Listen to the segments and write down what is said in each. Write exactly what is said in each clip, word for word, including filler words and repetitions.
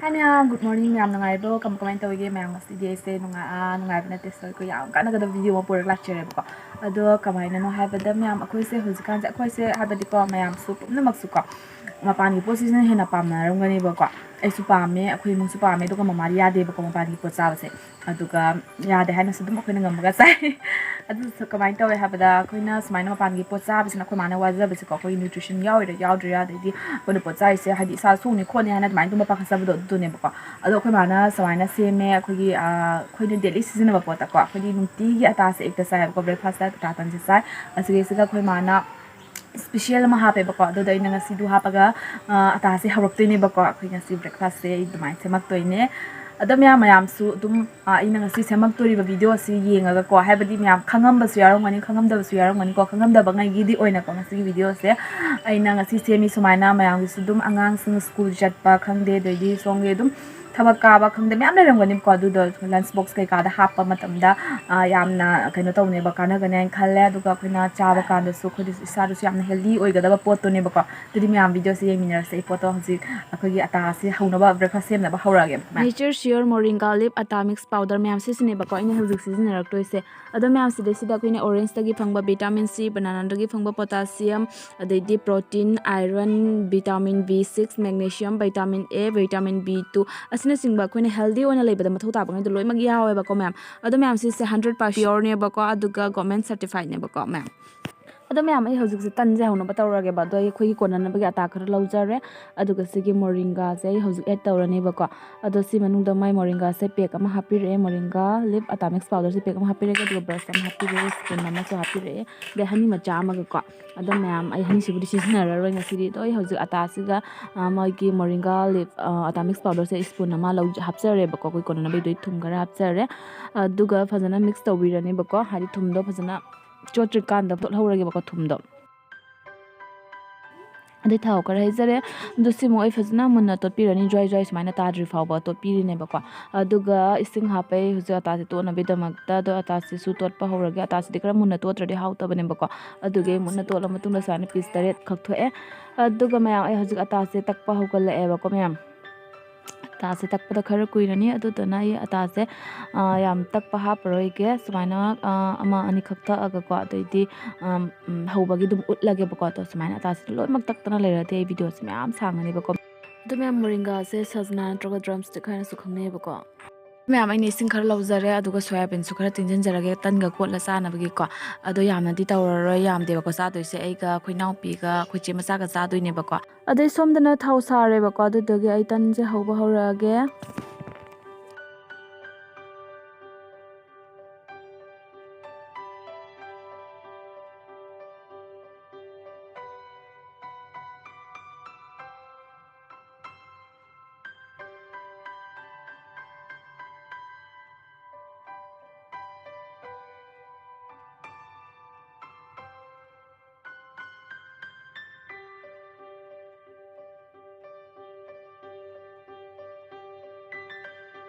Hi ꯃꯌꯥꯝ, good morning ꯃꯌꯥꯝ, ꯅꯨꯡꯉꯥꯏꯔꯤꯕꯣ? ꯀꯃꯥꯏ ꯀꯃꯥꯏꯅ ꯇꯧꯔꯤꯒꯦ ꯃꯌꯥꯝ? ꯉꯁꯤꯗꯤ ꯑꯩꯁꯦ ꯅꯨꯡꯉꯥꯏ ꯑꯥ, ꯅꯨꯡꯉꯥꯏꯕ ꯅꯠꯇꯦ, ꯁꯣꯔꯤ, ꯑꯩꯈꯣꯏ ꯌꯥꯝ ꯀꯥꯟꯅꯒꯗꯕ ꯚꯤꯗꯤꯑꯣ ꯑꯃ ꯄꯨꯔꯒ ꯂꯥꯛꯆꯔꯦꯕꯀꯣ꯫ ꯑꯗꯣ ꯀꯃꯥꯏꯅꯅꯣ ꯍꯥꯏꯕꯗ ꯃꯌꯥꯝ, ꯑꯩꯈꯣꯏꯁꯦ ꯍꯧꯖꯤꯛꯀꯥꯟꯁꯦ, ꯑꯩꯈꯣꯏꯁꯦ ꯍꯥꯏꯕꯗꯤꯀꯣ, ꯃꯌꯥꯝꯁꯨ ꯄꯨꯝꯅꯃꯛꯁꯨꯀꯣ ꯃꯄꯥꯟꯒꯤ ꯄꯣꯠꯁꯤꯅ ꯍꯦꯟꯅ ꯄꯥꯝꯅꯔꯝꯒꯅꯦꯕꯀꯣ꯫ ꯑꯩꯁꯨ ꯄꯥꯝꯃꯦ, ꯑꯩꯈꯣꯏ ꯏꯃꯨꯡꯁꯨ ꯄꯥꯝꯃꯦ, ꯑꯗꯨꯒ ꯃꯃꯥꯗꯤ ꯌꯥꯗꯦꯕꯀꯣ ꯃꯄꯥꯟꯒꯤ ꯄꯣꯠ ꯆꯥꯕꯁꯦ꯫ ꯑꯗꯨꯒ ꯌꯥꯗꯦ ꯍꯥꯏꯅꯁꯨ ꯑꯗꯨꯝ ꯑꯩꯈꯣꯏꯅ ꯉꯝꯃꯒ ꯆꯥꯏ꯫ ꯑꯗꯨꯁꯨ ꯀꯃꯥꯏꯅ ꯇꯧꯋꯦ ꯍꯥꯏꯕꯗ, ꯑꯩꯈꯣꯏꯅ ꯁꯨꯃꯥꯏꯅ ꯃꯄꯥꯟꯒꯤ ꯄꯣꯠ ꯆꯥꯕꯁꯤꯅ ꯑꯩꯈꯣꯏ ꯃꯥꯅ ꯋꯥꯖꯕꯁꯦꯀꯣ, ꯑꯩꯈꯣꯏꯒꯤ ꯅ꯭ꯌꯨꯇ꯭ꯔꯤꯁꯟ ꯌꯥꯎꯔꯤꯔꯥ ꯌꯥꯎꯗ꯭ꯔꯤꯔꯥ, ꯑꯗꯩꯗꯤ ꯑꯩꯈꯣꯏꯅ ꯄꯣꯠ ꯆꯥꯔꯤꯁꯦ ꯍꯥꯏꯗꯤ ꯏꯁꯥ ꯁꯣꯛꯅꯤ ꯈꯣꯠꯅꯤ ꯍꯥꯏꯅ ꯑꯗꯨꯃꯥꯏꯅ ꯑꯗꯨꯝ ꯄꯥꯈꯠꯆꯕꯗꯣ ꯑꯗꯨꯗꯨꯅꯦꯕꯀꯣ꯫ ꯑꯗꯣ ꯑꯩꯈꯣꯏ ꯃꯥꯅ ꯁꯨꯃꯥꯏꯅ ꯁꯦꯝꯃꯦ, ꯑꯩꯈꯣꯏꯒꯤ ꯑꯩꯈꯣꯏꯅ ꯗꯦꯂꯤ ꯁꯤꯖꯤꯟꯅꯕ ꯄꯣꯠꯇꯀꯣ꯫ ꯑꯩꯈꯣꯏꯗꯤ ꯅꯨꯡꯇꯤꯒꯤ ꯑꯇꯥꯁꯦ ꯑꯌꯨꯛꯇ ꯆꯥꯏꯌꯦꯕꯀꯣ, ꯕ꯭ꯔꯦꯛꯐꯥꯁꯇ ꯑꯇꯥ ꯇꯟꯁꯦ ꯆꯥꯏ꯫ ꯑꯁꯤꯒꯤꯁꯤꯗ ꯑꯩꯈꯣꯏ ꯃꯥꯅ ꯏꯁꯄꯤꯁꯦꯜ ꯑꯃ ꯍꯥꯞꯄꯦꯕꯀꯣ꯫ ꯑꯗꯨꯗ ꯑꯩꯅ ꯉꯁꯤꯗꯨ ꯍꯥꯞꯄꯒ ꯑ, ꯑꯇꯥꯁꯦ ꯍꯧꯔꯛꯇꯣꯏꯅꯦꯕꯀꯣ꯫ ꯑꯩꯈꯣꯏ ꯉꯁꯤ ꯕ꯭ꯔꯦꯛꯐꯥꯁꯁꯦ ꯑꯩ ꯑꯗꯨꯃꯥꯏꯅ ꯁꯦꯝꯃꯛꯇꯣꯏꯅꯦ꯫ ꯑꯗꯣ ꯃꯌꯥꯝ, ꯃꯌꯥꯝꯁꯨ ꯑꯗꯨꯝ ꯑ, ꯑꯩꯅ ꯉꯁꯤ ꯁꯦꯝꯃꯛꯇꯣꯔꯤꯕ ꯚꯤꯗꯤꯑꯣ ꯑꯁꯤ ꯌꯦꯡꯉꯒꯀꯣ, ꯍꯥꯏꯕꯗꯤ ꯃꯌꯥꯝ ꯈꯪꯉꯝꯕꯁꯨ ꯌꯥꯎꯔꯝꯒꯅꯤ, ꯈꯪꯉꯝꯗꯕꯁꯨ ꯌꯥꯎꯔꯝꯒꯅꯤꯀꯣ꯫ ꯈꯪꯉꯝꯗꯕꯉꯩꯒꯤꯗꯤ ꯑꯣꯏꯅꯀꯣ ꯉꯁꯤꯒꯤ ꯚꯤꯗꯤꯑꯣꯁꯦ ꯑꯩꯅ ꯉꯁꯤ ꯁꯦꯝꯃꯤ ꯁꯨꯃꯥꯏꯅ꯫ ꯃꯌꯥꯝꯒꯤꯁꯨ ꯑꯗꯨꯝ ꯑꯉꯥꯡꯁꯤꯡ ꯁ꯭ꯀꯨꯜ ꯆꯠꯄ ꯈꯪꯗꯦ, ꯑꯗꯩꯗꯤ ꯁꯣꯝꯒꯤ ꯑꯗꯨꯝ ꯊꯕꯛ ꯀꯥꯕ ꯈꯪꯗꯦ ꯃꯌꯥꯝ ꯂꯩꯔꯝꯒꯅꯤꯀꯣ꯫ ꯑꯗꯨꯗꯣ ꯂꯟꯁ ꯕꯣꯛꯁ ꯀꯩꯀꯥꯗ ꯍꯥꯞꯄ ꯃꯇꯝꯗ ꯑ, ꯌꯥꯝꯅ ꯀꯩꯅꯣ ꯇꯧꯅꯦꯕ, ꯀꯥꯟꯅꯒꯅꯤ ꯍꯥꯏꯅ ꯈꯜꯂꯦ꯫ ꯑꯗꯨꯒ ꯑꯩꯈꯣꯏꯅ ꯆꯥꯕ ꯀꯥꯟꯗꯁꯨ ꯑꯩꯈꯣꯏꯗꯁꯨ ꯏꯁꯥꯗꯁꯨ ꯌꯥꯝꯅ ꯍꯦꯜꯗꯤ ꯑꯣꯏꯒꯗꯕ ꯄꯣꯠꯇꯨꯅꯦꯕꯀꯣ꯫ ꯑꯗꯨꯗꯤ ꯃꯌꯥꯝ ꯚꯤꯗꯤꯑꯣꯁꯦ ꯌꯦꯡꯃꯤꯟꯅꯔꯁꯦ꯫ ꯑꯩ ꯄꯣꯠꯇꯣ ꯍꯧꯖꯤꯛ ꯑꯩꯈꯣꯏꯒꯤ ꯑꯇꯥꯁꯦ ꯍꯧꯅꯕ ꯕ꯭ꯔꯦꯛꯐꯥꯁ ꯁꯦꯝꯅꯕ ꯍꯧꯔꯛꯑꯒꯦ꯫ Nature Sure Moringa Leaf Atta Mix Powder ꯃꯌꯥꯝ ꯁꯤꯁꯤꯅꯦꯕꯀꯣ ꯑꯩꯅ ꯍꯧꯖꯤꯛ ꯁꯤꯖꯤꯟꯅꯔꯛꯇꯣꯏꯁꯦ꯫ ꯑꯗꯣ ꯃꯌꯥꯝ ꯁꯤꯗꯩꯁꯤꯗ ꯑꯩꯈꯣꯏꯅ ꯑꯣꯔꯦꯟꯖꯇꯒꯤ ꯐꯪꯕ ꯚꯤꯇꯥꯃꯤꯟ ꯁꯤ, ꯕꯅꯥꯅꯥꯗꯒꯤ ꯐꯪꯕ ꯄꯣꯇꯥꯁꯤꯌꯝ, ꯑꯗꯩꯗꯤ protein, iron, vitamin B six, magnesium, vitamin ꯑꯦ, ꯚꯤꯇꯥꯃꯤꯟ ꯕꯤ ꯇꯨ ꯑꯁꯤꯅꯆꯤꯡꯕ ꯑꯩꯈꯣꯏꯅ ꯍꯦꯜꯗꯤ ꯑꯣꯏꯅ ꯂꯩꯕꯗ ꯃꯊꯧ ꯇꯥꯕꯉꯩꯗꯣ ꯂꯣꯏꯅꯃꯛ ꯌꯥꯎꯋꯦꯕꯀꯣ ꯃꯌꯥꯝ꯫ ꯑꯗꯣ ꯃꯌꯥꯝ ꯁꯤꯁꯦ ꯍꯟꯗ꯭ꯔꯦꯠ ꯄꯥꯔꯁꯦꯟ ꯄꯤꯌꯣꯔꯅꯦꯕꯀꯣ, ꯑꯗꯨꯒ ꯒꯣꯔꯃꯦꯟ ꯁꯔꯇꯤꯐꯥꯏꯠꯅꯦꯕꯀꯣ ꯃꯌꯥꯝ꯫ ꯑꯗꯣ ꯃꯌꯥꯝ, ꯑꯩ ꯍꯧꯖꯤꯛꯁꯦ ꯇꯟꯁꯦ ꯍꯧꯅꯕ ꯇꯧꯔꯒꯦꯕ꯫ ꯑꯗꯣ ꯑꯩ ꯑꯩꯈꯣꯏꯒꯤ ꯀꯣꯟꯅꯅꯕꯒꯤ ꯑꯇꯥ ꯈꯔ ꯂꯧꯖꯔꯦ, ꯑꯗꯨꯒ ꯁꯤꯒꯤ ꯃꯣꯔꯤꯡꯒꯥꯁꯦ ꯑꯩ ꯍꯧꯖꯤꯛ ꯑꯦꯗ ꯇꯧꯔꯅꯦꯕꯀꯣ꯫ ꯑꯗꯣ ꯁꯤ ꯃꯅꯨꯡꯗ ꯃꯥꯏ ꯃꯣꯔꯤꯡꯒꯥꯁꯦ ꯄꯦꯛ ꯑꯃ ꯍꯥꯞꯄꯤꯔꯛꯑꯦ, ꯃꯣꯔꯤꯡꯒꯥ ꯂꯤꯐ ꯑꯇꯥ ꯃꯤꯛꯁ ꯄꯥꯎꯗꯔꯁꯦ ꯄꯦꯛ ꯑꯃ ꯍꯥꯞꯄꯤꯔꯛꯑꯦ, ꯑꯗꯨꯒ ꯕ꯭ꯔꯁ ꯑꯃ ꯍꯥꯞꯄꯤꯔꯛꯑꯦ, ꯁ꯭ꯄꯨꯟ ꯑꯃꯁꯨ ꯍꯥꯞꯄꯤꯔꯛꯑꯦ, ꯑꯗꯩ ꯍꯅꯤ ꯃꯆꯥ ꯑꯃꯒꯀꯣ꯫ ꯑꯗꯣ ꯃꯌꯥꯝ, ꯑꯩ ꯍꯅꯤꯁꯤꯕꯨꯗꯤ ꯁꯤꯖꯤꯟꯅꯔꯔꯣꯏ ꯉꯁꯤꯗꯤ꯫ ꯑꯗꯣ ꯑꯩ ꯍꯧꯖꯤꯛ ꯑꯇꯥꯁꯤꯒ, ꯑ, ꯃꯣꯏꯒꯤ ꯃꯣꯔꯤꯡꯒꯥ ꯂꯤꯐ, ꯑ, ꯑꯇꯥ ꯃꯤꯛꯁ ꯄꯥꯎꯗꯔꯁꯦ ꯁ꯭ꯄꯨꯟ ꯑꯃ ꯂꯧ-, ꯍꯥꯞꯆꯔꯦꯕꯀꯣ꯫ ꯑꯩꯈꯣꯏ ꯀꯣꯟꯅꯅꯕꯒꯤꯗꯨꯗꯤ ꯊꯨꯝ ꯈꯔ ꯍꯥꯞꯆꯔꯦ, ꯑꯗꯨꯒ ꯐꯖꯅ ꯃꯤꯛꯁ ꯇꯧꯕꯤꯔꯅꯦꯕꯀꯣ꯫ ꯍꯥꯏꯗꯤ ꯊꯨꯝꯗꯣ ꯐꯖꯅ ꯆꯣꯠꯇ꯭ꯔꯤꯀꯥꯟꯗ ꯇꯣꯠꯍꯧꯔꯒꯦꯕꯀꯣ ꯊꯨꯝꯗꯣ꯫ ꯑꯗꯩ ꯊꯥꯎ ꯈꯔ ꯍꯩꯖꯔꯦ꯫ ꯑꯗꯨ ꯁꯤꯃꯨꯛ ꯑꯩ ꯐꯖꯅ ꯃꯨꯟꯅ ꯇꯣꯠꯄꯤꯔꯅꯤ, ꯖ꯭ꯋꯥꯏ ꯖ꯭ꯋꯥꯏ ꯁꯨꯃꯥꯏꯅ ꯇꯥꯗ꯭ꯔꯤ ꯐꯥꯎꯕ ꯇꯣꯠꯄꯤꯔꯤꯅꯦꯕꯀꯣ꯫ ꯑꯗꯨꯒ ꯏꯁꯤꯡ ꯍꯥꯞꯄꯦ ꯍꯧꯖꯤꯛ ꯑꯇꯥꯁꯦ ꯇꯣꯠꯅꯕꯒꯤꯗꯃꯛꯇ꯫ ꯑꯗꯣ ꯑꯇꯥꯁꯤꯁꯨ ꯇꯣꯠꯄ ꯍꯧꯔꯒꯦ꯫ ꯑꯇꯥꯁꯤꯗꯤ ꯈꯔ ꯃꯨꯟꯅ ꯇꯣꯠꯇ꯭ꯔꯗꯤ ꯍꯥꯎꯇꯕꯅꯦꯕꯀꯣ꯫ ꯑꯗꯨꯒꯤ ꯑꯩ ꯃꯨꯟꯅ ꯇꯣꯠꯂ ꯃꯇꯨꯡꯗ ꯁꯨꯃꯥꯏꯅ ꯄꯤꯁ ꯇꯔꯦꯠ ꯈꯛ ꯊꯣꯛꯑꯦ꯫ ꯑꯗꯨꯒ ꯃꯌꯥꯝ, ꯑꯩ ꯍꯧꯖꯤꯛ ꯑꯇꯥꯁꯦ ꯇꯛꯄ ꯍꯧꯒꯠꯂꯛꯑꯦꯕꯀꯣ ꯃꯌꯥꯝ꯫ ꯑꯇꯥꯁꯦ ꯇꯛꯄꯗ ꯈꯔ ꯀꯨꯏꯔꯅꯤ, ꯑꯗꯨꯗꯨꯅ ꯑꯩ ꯑꯇꯥꯁꯦ, ꯑ, ꯌꯥꯝ ꯇꯛꯄ ꯍꯥꯞꯄꯔꯣꯏꯒꯦ꯫ ꯁꯨꯃꯥꯏꯅ, ꯑ, ꯑꯃ ꯑꯅꯤꯈꯛ ꯇꯛꯑꯒꯀꯣ, ꯑꯗꯩꯗꯤ, ꯑꯝ, ꯎꯝ, ꯍꯧꯕꯒꯤ ꯑꯗꯨꯝ ꯎꯠꯂꯒꯦꯕꯀꯣ꯫ ꯑꯗꯣ ꯁꯨꯃꯥꯏꯅ ꯑꯇꯥꯁꯤꯗ ꯂꯣꯏꯅꯃꯛ ꯇꯛꯇꯅ ꯂꯩꯔꯗꯤ ꯑꯩ ꯚꯤꯗꯤꯑꯣꯁꯦ ꯃꯌꯥꯝ ꯁꯥꯡꯉꯅꯦꯕꯀꯣ꯫ ꯑꯗꯨ ꯃꯌꯥꯝ, ꯃꯣꯔꯤꯡꯒꯥꯁꯦ ꯁꯖꯅꯥ ꯅꯠꯇ꯭ꯔꯒ ꯗ꯭ꯔꯝꯁꯇꯤꯛ ꯍꯥꯏꯅꯁꯨ ꯈꯪꯅꯩꯌꯦꯕꯀꯣ꯫ ꯃꯌꯥꯝ, ꯑꯩꯅ ꯏꯁꯤꯡ ꯈꯔ ꯂꯧꯖꯔꯦ, ꯑꯗꯨꯒ ꯁꯣꯌꯥꯕꯤꯟꯁꯨ ꯈꯔ ꯇꯤꯡꯁꯤꯟꯖꯔꯒꯦ ꯇꯟꯒ ꯀꯣꯠꯂ ꯆꯥꯅꯕꯒꯤꯀꯣ꯫ ꯑꯗꯣ ꯌꯥꯝꯅꯗꯤ ꯇꯧꯔꯔꯣꯏ, ꯌꯥꯝꯗꯦꯕꯀꯣ ꯆꯥꯗꯣꯏꯁꯦ, ꯑꯩꯒ ꯑꯩꯈꯣꯏ ꯏꯅꯥꯎꯄꯤꯒ ꯑꯩꯈꯣꯏ ꯆꯦ ꯃꯆꯥꯒ ꯆꯥꯗꯣꯏꯅꯦꯕꯀꯣ꯫ ꯑꯗꯩ ꯁꯣꯝꯗꯅ ꯊꯥꯎ ꯁꯥꯔꯦꯕꯀꯣ, ꯑꯗꯨꯗꯨꯒꯤ ꯑꯩ ꯇꯟꯁꯦ ꯍꯧꯕ ꯍꯧꯔꯛꯑꯒꯦ꯫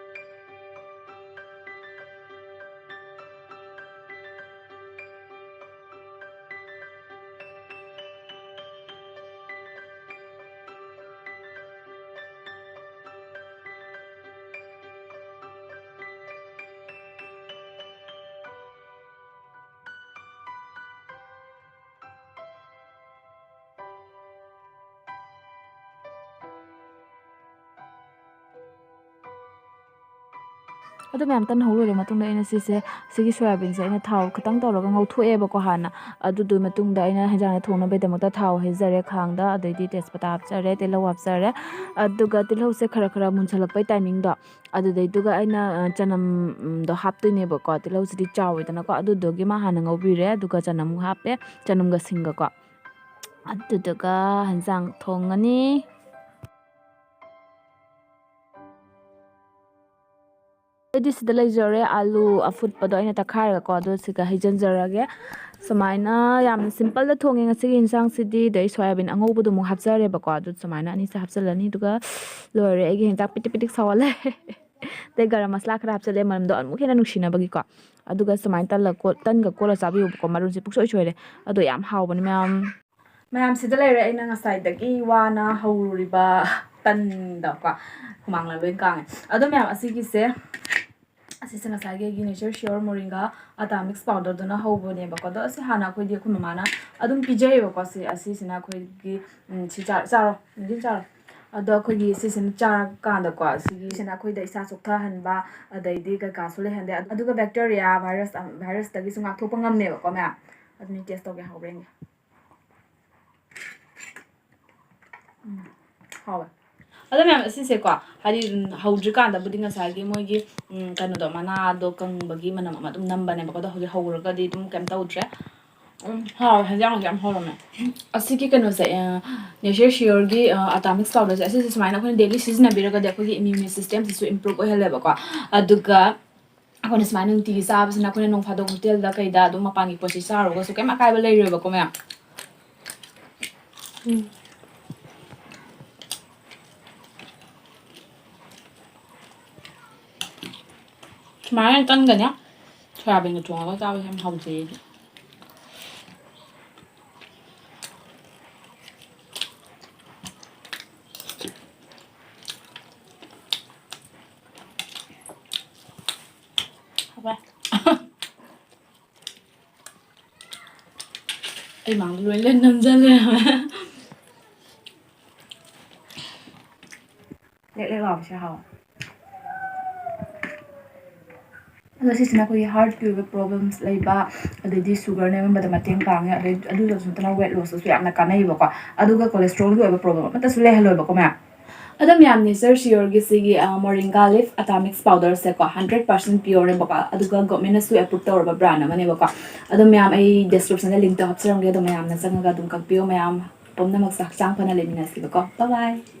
ꯑꯗꯨ ꯃꯌꯥꯝ ꯇꯟ ꯍꯧ ꯂꯣꯏꯔ ꯃꯇꯨꯡꯗ ꯑꯩꯅ ꯁꯤꯁꯦ, ꯁꯤꯒꯤ ꯁꯣꯌꯥꯕꯤꯟꯁꯦ ꯑꯩꯅ ꯊꯥꯎ ꯈꯤꯇꯪ ꯇꯧꯔꯒ ꯉꯧꯊꯣꯛꯑꯦꯕꯀꯣ ꯍꯥꯟꯅ꯫ ꯑꯗꯨꯗꯨꯒꯤ ꯃꯇꯨꯡꯗ ꯑꯩꯅ ꯍꯦꯟꯖꯥꯡꯗ ꯊꯣꯡꯅꯕꯒꯤꯗꯃꯛꯇ ꯊꯥꯎ ꯍꯩꯖꯔꯦ ꯈꯥꯡꯗ, ꯑꯗꯩꯗꯤ ꯇꯦꯖꯄꯇꯥ ꯍꯥꯞꯆꯔꯦ, ꯇꯤꯜꯍꯧ ꯍꯥꯞꯆꯔꯦ꯫ ꯑꯗꯨꯒ ꯇꯤꯜꯍꯧꯁꯦ ꯈꯔ ꯈꯔ ꯃꯨꯟꯁꯜꯂꯛꯄꯩ ꯇꯥꯏꯃꯤꯡꯗꯣ, ꯑꯗꯨꯗꯩꯗꯨꯒ ꯑꯩꯅ, ꯑ, ꯆꯅꯝꯗꯣ ꯍꯥꯞꯇꯣꯏꯅꯦꯕꯀꯣ꯫ ꯇꯤꯜꯍꯧꯁꯤꯗꯤ ꯆꯥꯎꯋꯦꯗꯅꯀꯣ, ꯑꯗꯨꯗꯨꯒꯤ ꯃꯥ ꯍꯥꯟꯅ ꯉꯧꯕꯤꯔꯦ, ꯑꯗꯨꯒ ꯆꯅꯝ ꯍꯥꯞꯄꯦ, ꯆꯅꯝꯒ ꯁꯤꯡꯒꯀꯣ꯫ ꯑꯗꯨꯗꯨꯒ ꯍꯦꯟꯖꯥꯡ ꯊꯣꯡꯉꯅꯤ꯫ ꯑꯩꯗꯤ ꯁꯤꯗ ꯂꯩꯖꯔꯦ, ꯑꯥꯂꯨ ꯑꯐꯨꯠꯄꯗꯣ ꯑꯩꯅ ꯇꯛꯈꯥꯏꯔꯒꯀꯣ, ꯑꯗꯣ ꯁꯤꯒ ꯍꯩꯖꯤꯟꯖꯔꯒꯦ꯫ ꯁꯨꯃꯥꯏꯅ ꯌꯥꯝꯅ ꯁꯤꯝꯄꯜꯗ ꯊꯣꯡꯉꯦ ꯉꯁꯤꯒꯤ ꯌꯦꯟꯁꯥꯡꯁꯤꯗꯤ꯫ ꯑꯗꯩ ꯁꯣꯌꯥꯕꯤꯟ ꯑꯉꯧꯕꯗꯣ ꯑꯃꯨꯛ ꯍꯥꯞꯆꯔꯦꯕꯀꯣ, ꯑꯗꯨ ꯁꯨꯃꯥꯏꯅ ꯑꯅꯤꯁꯦ ꯍꯥꯞꯆꯤꯜꯂꯅꯤ꯫ ꯑꯗꯨꯒ ꯂꯣꯏꯔꯦ, ꯑꯩꯒꯤ ꯍꯦꯟꯖꯥꯡ ꯄꯤꯇꯤꯛ ꯄꯤꯇꯤꯛ ꯁꯧꯍꯜꯂꯦ꯫ ꯑꯗꯩ ꯒꯔꯝ ꯃꯁꯂꯥ ꯈꯔ ꯍꯥꯞꯆꯤꯜꯂꯦ, ꯃꯅꯝꯗꯣ ꯑꯃꯨꯛ ꯍꯦꯟꯅ ꯅꯨꯡꯁꯤꯅꯕꯒꯤꯀꯣ꯫ ꯑꯗꯨꯒ ꯁꯨꯃꯥꯏꯅ ꯇꯜꯂ ꯀꯣꯠ-, ꯇꯟꯒ ꯀꯣꯠꯂ ꯆꯥꯕꯤꯌꯨꯕꯀꯣ, ꯃꯔꯨꯁꯦ ꯄꯨꯛꯁꯣꯏ ꯁꯣꯏꯔꯦ꯫ ꯑꯗꯣ ꯌꯥꯝ ꯍꯥꯎꯕꯅꯤ ꯃꯌꯥꯝ꯫ ꯃꯌꯥꯝ, ꯁꯤꯗ ꯂꯩꯔꯦ ꯑꯩꯅ ꯉꯁꯥꯏꯗꯒꯤ ꯋꯥꯅ ꯍꯧꯔꯨꯔꯤꯕ ꯇꯟꯗꯀꯣ ꯍꯨꯃꯥꯡꯅ ꯂꯣꯏ ꯀꯥꯡꯉꯦ꯫ ꯑꯗꯣ ꯃꯌꯥꯝ, ꯑꯁꯤꯒꯤꯁꯦ, ꯑꯁꯤꯁꯦ ꯉꯁꯥꯏꯒꯤ ꯑꯩꯒꯤ Nature Sure Moringa ꯑꯇꯥ ꯃꯤꯛꯁ ꯄꯥꯎꯗꯔꯗꯨꯅ ꯍꯧꯕꯅꯦꯕꯀꯣ꯫ ꯑꯗꯣ ꯑꯁꯤ ꯍꯥꯟꯅ ꯑꯩꯈꯣꯏꯗꯤ ꯑꯩꯈꯣꯏ ꯃꯃꯥꯅ ꯑꯗꯨꯝ ꯄꯤꯖꯩꯌꯦꯕꯀꯣ꯫ ꯁꯤ, ꯑꯁꯤꯁꯤꯅ ꯑꯩꯈꯣꯏꯒꯤ, ꯎꯝ, ꯁꯤ ꯆꯥ-, ꯆꯥꯔꯣ, ꯅꯨꯡꯊꯤꯜ ꯆꯥꯔꯣ꯫ ꯑꯗꯣ ꯑꯩꯈꯣꯏꯒꯤ ꯁꯤꯁꯤꯅ ꯆꯥꯔꯀꯥꯟꯗꯀꯣ, ꯁꯤꯒꯤꯁꯤꯅ ꯑꯩꯈꯣꯏꯗ ꯏꯁꯥ ꯆꯣꯛꯊꯍꯟꯕ, ꯑꯗꯩꯗꯤ ꯀꯩꯀꯥꯁꯨ ꯂꯩꯍꯟꯗꯦ꯫ ꯑꯗꯨꯒ bacteria, virus, virusꯇꯒꯤꯁꯨ ꯉꯥꯛꯊꯣꯛꯄ ꯉꯝꯃꯦꯕꯀꯣ ꯃꯌꯥꯝ꯫ ꯑꯗꯨꯅꯤ, taste ꯇꯧꯒꯦ, ꯍꯥꯎꯕ꯭ꯔꯥ ꯌꯦꯡꯒꯦ꯫ ꯎꯝ, ꯍꯥꯎꯋꯦ꯫ ꯑꯗꯣ ꯃꯌꯥꯝ, ꯑꯁꯤꯁꯦꯀꯣ, ꯍꯥꯏꯗꯤ, ꯎꯝ, ꯍꯧꯗ꯭ꯔꯤꯀꯥꯟꯗꯕꯨꯗꯤ ꯉꯁꯥꯏꯒꯤ ꯃꯣꯏꯒꯤ, ꯎꯝ, ꯀꯩꯅꯣꯗꯣ, ꯃꯅꯥꯗꯣ ꯀꯪꯕꯒꯤ ꯃꯅꯝ ꯑꯃ ꯑꯗꯨꯝ ꯅꯝꯕꯅꯦꯕꯀꯣ꯫ ꯑꯗꯣ ꯍꯧꯖꯤꯛ ꯍꯧꯔꯒꯗꯤ ꯑꯗꯨꯝ ꯀꯩꯝ ꯇꯧꯗ꯭ꯔꯦ꯫ ꯎꯝ, ꯍꯥꯎꯋꯦ, ꯍꯦꯟꯖꯥꯡꯁꯦ ꯌꯥꯝ ꯍꯥꯎꯔꯝꯃꯦ꯫ ꯑꯁꯤꯒꯤ ꯀꯩꯅꯣꯁꯦ, ꯑ, Nature Sureꯒꯤ, ꯑ, ꯑꯇꯥ ꯃꯤꯛꯁ ꯄꯥꯎꯗꯔꯁꯦ, ꯑꯁꯤꯁꯦ ꯁꯨꯃꯥꯏꯅ ꯑꯩꯈꯣꯏꯅ daily ꯁꯤꯖꯤꯟꯅꯕꯤꯔꯒꯗꯤ ꯑꯩꯈꯣꯏꯒꯤ immune systemꯁꯤꯁꯨ improve ꯑꯣꯏꯍꯜꯂꯦꯕꯀꯣ꯫ ꯑꯗꯨꯒ ꯑꯩꯈꯣꯏꯅ ꯁꯨꯃꯥꯏꯅ ꯅꯨꯡꯇꯤꯒꯤ ꯆꯥꯕꯁꯤꯅ, ꯑꯩꯈꯣꯏꯅ ꯅꯣꯡ ꯐꯥꯗꯣꯛ ꯍꯣꯇꯦꯜꯗ ꯀꯩꯗ ꯑꯗꯨꯝ ꯃꯄꯥꯟꯒꯤ ꯄꯣꯠꯁꯤ ꯆꯥꯔꯨꯔꯒꯁꯨ ꯀꯩꯝ ꯑꯀꯥꯏꯕ ꯂꯩꯔꯣꯏꯕꯀꯣ ꯃꯌꯥꯝ꯫ ꯎꯝ꯫ ꯁꯨꯃꯥꯏꯅ ꯇꯟꯒꯅꯦ ꯁꯣꯌꯥꯕꯤꯟꯒ ꯊꯣꯡꯉꯒ ꯆꯥꯕꯁꯦ ꯌꯥꯝ ꯍꯥꯎꯖꯩ ꯑꯩꯗꯤ꯫ ꯍꯥꯎꯕ꯭ꯔꯥ? ꯑꯩ ꯃꯥꯡꯗ ꯂꯣꯏ ꯂꯣꯏ ꯅꯝꯖꯜꯂꯦ꯫ ꯂꯦꯛ ꯂꯦꯛ ꯂꯥꯎꯕꯁꯦ ꯍꯥꯎꯋꯦ꯫ ꯑꯗꯣ ꯁꯤꯁꯤꯅ ꯑꯩꯈꯣꯏꯒꯤ heartꯀꯤ ꯑꯣꯏꯕ problems ꯂꯩꯕ, ꯑꯗꯩꯗꯤ sugar ꯅꯦꯝꯍꯟꯕꯗ ꯃꯇꯦꯡ ꯄꯥꯡꯉꯦ, ꯑꯗꯩ ꯑꯗꯨꯗꯁꯨ ꯅꯠꯇꯅ weight lossꯇꯁꯨ ꯌꯥꯝꯅ ꯀꯥꯟꯅꯩꯕꯀꯣ꯫ ꯑꯗꯨꯒ cholesterolꯒꯤ ꯑꯣꯏꯕ problem ꯑꯃꯠꯇꯁꯨ ꯂꯩꯍꯜꯂꯣꯏꯕꯀꯣ ꯃꯌꯥꯝ꯫ ꯑꯗꯣ ꯃꯌꯥꯝ, Nature Sureꯒꯤ ꯁꯤꯒꯤ, ꯑ, Moringa Leaf Atamix Powderꯁꯦꯀꯣ, hundred percent pureꯅꯦꯕꯀꯣ, ꯑꯗꯨꯒ governmentꯅꯁꯨ approve ꯇꯧꯔꯕ brand ꯑꯃꯅꯦꯕꯀꯣ꯫ ꯑꯗꯣ ꯃꯌꯥꯝ, ꯑꯩ descriptionꯗ linkꯇꯣ ꯍꯥꯞꯆꯔꯝꯒꯦ, ꯑꯗꯣ ꯃꯌꯥꯝꯅ ꯆꯪꯉꯒ ꯑꯗꯨꯝ ꯀꯛꯄꯤꯌꯣ꯫ ꯃꯌꯥꯝ ꯄꯨꯝꯅꯃꯛꯁꯦ ꯍꯛꯆꯥꯡ ꯐꯅ ꯂꯩꯃꯤꯟꯅꯁꯤꯕꯀꯣ꯫ Bye bye꯫